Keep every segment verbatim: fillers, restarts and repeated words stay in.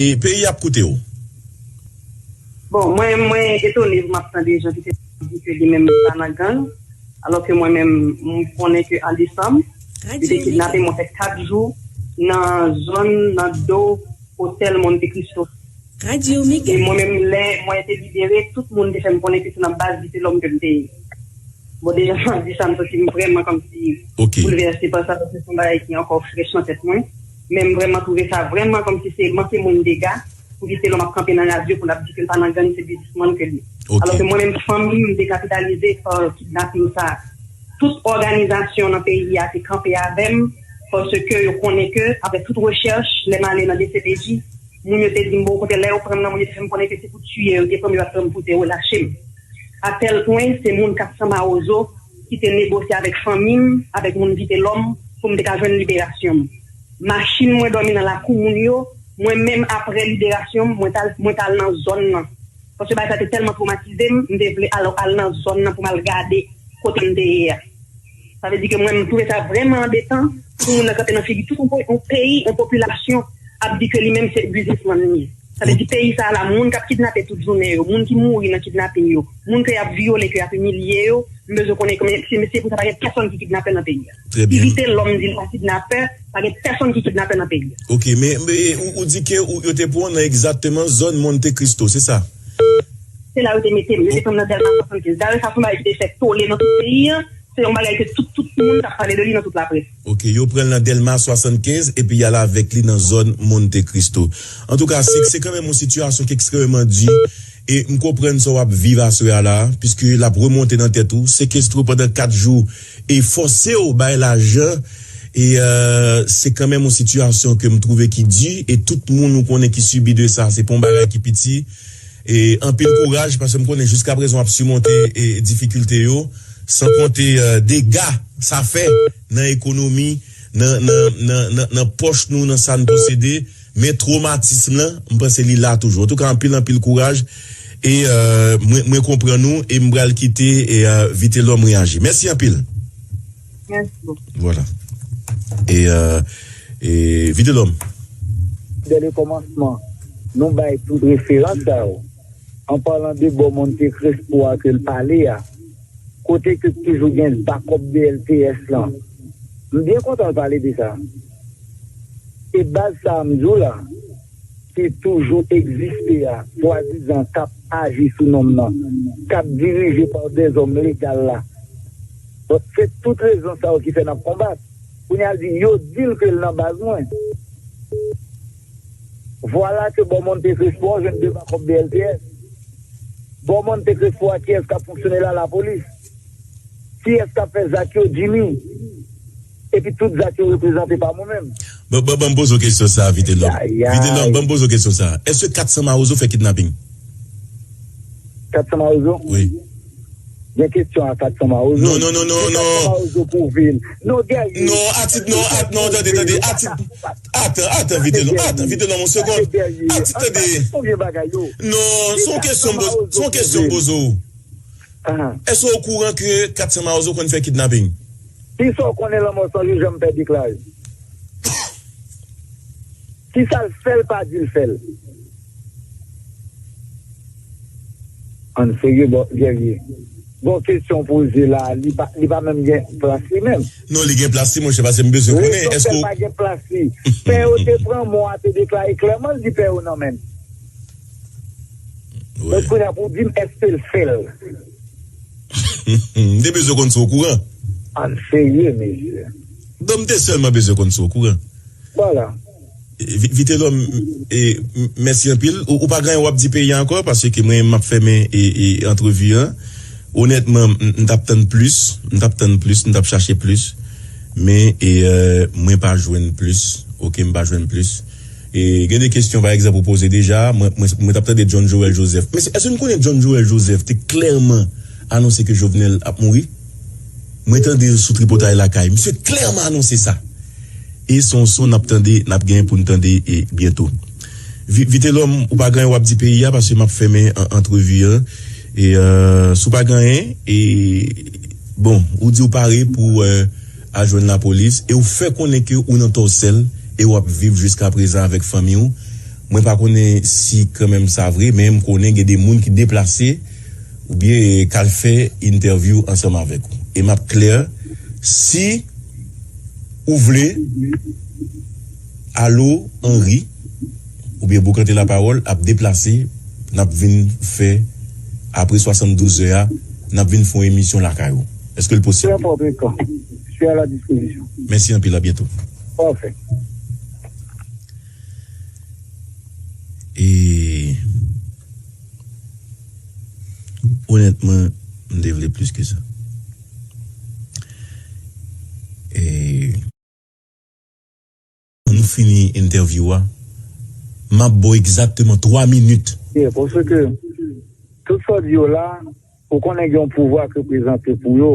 E peyi ap koute w. Bon, mwen, mwen etone pou m ap tande jan Vitelòm di ke li menm li pa nan gang, alò ke mwen menm, m konnen ke an desanm, yo te kidnape mwen fè kat jou nan zòn, nan do otèl Monte Cristo. E mwen menm, lè mwen te libere, tout moun te fè m konnen ke se nan baz Vitelòm ke m te ye. Bon, deja, m ap di sa, m santi m vrèman kòmsi boulvèse pa sa, paske se yon bagay ki ankò frèch nan tèt mwen. Men m vrèman twouve sa vrèman kòmsi se manke moun dega pou Vitelòm ap kanpe nan radyo pou l ap di ke l pa nan gang, se biznismann ke l ye. Alò ke mwen menm, fanmi m te kapitalize pa kidnaping sa. Tout òganizasyon nan peyi a te kanpe avè m, paske yo konnen ke, apre tout rechèch, lè m ale nan D C P J, moun yo te di m, bon, okontrè, lè yo pran m nan, moun yo te fè m konnen ke se pou tiye yo te pran m, yo pa t pran m pou te relache m. Atèl pwen, se moun kat san Mawozo ki te negosye avèk fanmi m, avèk moun Vitelòm, pou m te ka jwenn liberasyon m. Machin mwen dòmi nan lakou moun yo, mwen menm apre liberasyon m, mwen t al, mwen t al nan zòn nan. Paske bagay sa te tèlman twomatize m, m te vle al, al nan zòn nan pou m al gade kote m te ye a. Sa vle di ke mwen, m twouve sa vrèman anbetan pou moun nan kanpe nan figi tout yon po-, yon peyi, yon popilasyon ap di ke li menm se biznismann li ye. Sa vle di peyi sa a la, moun k ap kidnape tout jounen yo, moun ki mouri nan kidnaping yo, moun ke y ap vyole, ke y ap imilye yo, m bezwen konnen ke men, se, se pou sa pa gen pèsonn ki kidnapè nan peyi a. Trè byen. Vitelòm di l pa kidnapè, pa gen pèsonn ki kidnapè nan peyi a. Ok, men, men ou, ou di ke ou, yo te pran w nan egzakteman zòn Monte Cristo, se sa? Se la yo te mete m, yo te pran m nan Dèlma swasannkenz. Dayè, sa se yon bagay ki te fè tole nan tout peyi a. Se yon bagay ke tout, tout moun t ap pale de li nan tout laprès. Ok, yo pran l nan Dèlma swasannkenz epi y al avèk li nan zòn Monte Cristo. Antouka, se, se kanmenm yon sitiyasyon ki ekstrèmeman di. E m konprann sa w ap viv aswè a la, piske l ap remonte nan tèt ou, sekestre w pandan kat jou e fòse w bay lajan. E, euh, se kanmenm yon sitiyasyon ke m twouve ki di, e tout moun ou konnen ki sibi de sa, se pa yon bagay ki piti. E anpil kouraj, paske m konnen jiskaprezan w ap simonte, e, difikilte yo, san konte, euh, dega sa fè nan ekonomi, nan, nan, nan, nan, nan pòch nou, nan sa n posede. Men twomatism lan, m panse li la toujou. Antouka, anpil, anpil kouraj. E, euh, mwen, mwen konprann ou e m pral kite, e, euh, Vitelòm reyaji. Mèsi anpil. Mèsi bokou. Vwala. E, euh, e Vitelòm. Dè le kòmansman, nou bay tout referans sa yo. An palan de bò Monte Crespo a ke l pale a, kote ke toujou gen bakòp B L T S lan. M byen kontan l pale de sa. E baz sa a m di w la, ki toujou egziste a, swadizan k ap aji sou nonm nan, k ap dirije pa dèzòm legal la. Donk, se tout rezon sa yo ki fè n ap konbat. Kounye a l di, yo di l ke l nan baz mwen. Vwala ke bò Monte Crespo a, w jwenn de bakòp B L T S. Bò Monte Crespo a, kiyès k ap fonksyone la? Lapolis. Kiyès k ap fè zak yo? Jimmy. Epi tout zak yo reprezante pa mwen menm. Bon, bon, ban m poze w kesyon sa a, Vitelòm. Ayayay. Vitelòm, ban m poze w kesyon sa a. Èske kat san Mawozo fè kidnaping? Kat san Mawozo? Wi. Gen kesyon a kat san Mawozo. Non, non, non, non, non. Kat san Mawozo pou vil. Non, Guerrier. Non, atit, non, at, non, tande, tande, atit. Atan, atan, Vitelòm, atan, Vitelòm, yon segonn. Atit, tande. Konbyen bagay yo? Non, se yon kesyon m poze, se yon kesyon m poze w. Èske w okouran ke kat san Mawozo konn fè kidnaping? Kisa w konnen lanmò san jou janm fè deklare? Kisa l fè l pa di l fè l? Ann serye, bò, Guerrier. Bon, kesyon w poze la, li pa, li pa menm gen plas li menm. Non, li gen plas li, monchè, paske m bezwen konnen, èske w... Rezon fè l pa gen plas li. Pè yo te pran mò a, te deklare klèman, l di pè yo nan men l. Donk, kounye a pou w di m, èske l fè l? M te bezwen konn si w okouran. Ann serye, mesye. Donk, m te sèlman bezwen konn si w okouran. Vwala. E, Vi-, Vitelòm, e, m-, mèsi anpil. Ou, ou pa gen anyen w ap di peyi a ankò, paske mwen, m ap fèmen, e, e, antrevi an. Onètman, m, m t ap tann plis, m t ap tann plis, m t ap chache plis. Men, e, euh, mwen pa jwenn plis. Oke, m pa jwenn plis. E, gen de kesyon, pa egzanp, ou poze deja. Mwen, mwen, mwen t ap tande John Joël Joseph. Men èske nou konnen John Joël Joseph te klèman anonse ke Jovenel ap mouri? Mwen tande l sou tripotay lakay. Misye klèman anonse sa. E se yon son n ap tande, n ap genyen pou n tande, e, byento. Vi-, Vitelòm, ou pa gen anyen w ap di peyi a, paske m ap fèmen an-, antrevi an. E, euh, si w pa gen anyen, e, bon, ou di w pare pou, euh, al jwenn lapolis, e w fè konnen ke ou nan Tòsèl, e w ap viv jiskaprezan avèk fanmi w. Mwen pa konnen si kanmenm sa vre, men m konnen gen de moun ki deplase oubyen k al fè entèvyou ansanm avèk ou. E m ap klè, si ou vle, Alo Henry oubyen Boukante Lapawòl ap deplase, n ap vin fè, apre swasanndouz è a, n ap vin fè yon emisyon lakay ou. Èske l posib? Très important. Je suis à la disposition. Mèsi anpil, a byento. Parfait. E onètman, m te vle plis ke sa. E nou fini entèvyou a, m ap ba w egzakteman twa minit. Yeah, paske tout sa w di yo la, ou konnen gen yon pouvwa k reprezante pou yo,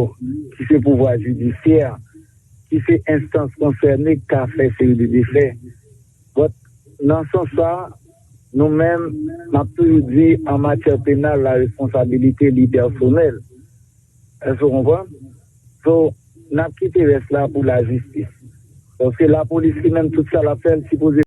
ki se pouvwa jidisyè, ki se enstans konsène k ka fè seri de defè. But, nan sans sa, nou menm, m ap toujou di, an matyè penal, la responsabilité li pèsonèl. Èske w konprann? So, n ap kite rès la pou lajistis. Paske lapolis li menm, tout sa l ap fè, l sipoze